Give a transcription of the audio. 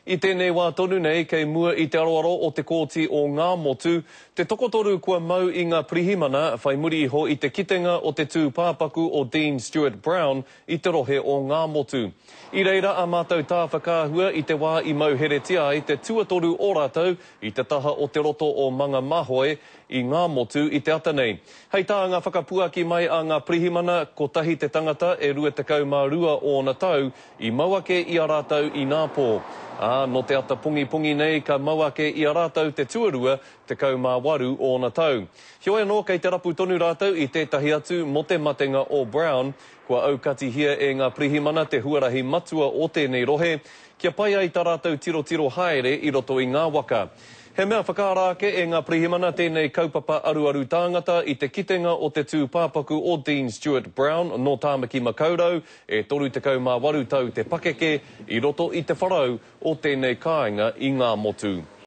I tēnei wā tonu nei, kei mua i te aroaro o te Kōti o Ngāmotu, te tokotoru kua mau i ngā pirihimana whai muri iho i te kitenga o te tūpāpaku o Dean Stuart Brown i te rohe o Ngāmotu. I reira ā mātou tā whakaahua i te wā i mauheretia ai te tuatoru o rātou i te taha o te roto o Mangamahoe i Ngāmotu i te ata nei. Hei tā ngā whakapuaki mai a ngā pirihimana, kotahi te tangata e 22 ōna tau i mau ake i a rātou ināpō. Ā, nō te ata pongipongi nei ka mau ake i a rātou te tuarua, 18 ōna tau. Heoi anō kei te rapu tonu rātou i tētahi atu mō te matenga o Brown. Kua aukatihia e ngā pirihimana te huarahi matua o tēnei rohe, kia pai ai tā rātou tirotiro haere i roto i ngā waka. He mea whakaara ake e ngā pirihimana tēnei kaupapa aruaru tāngata i te kitenga o te tūpāpaku o Dean Stuart Brown nō Tāmaki Makaurau, e 38 tau te pakeke, i roto i te wharau o tēnei kāinga i Ngāmotu.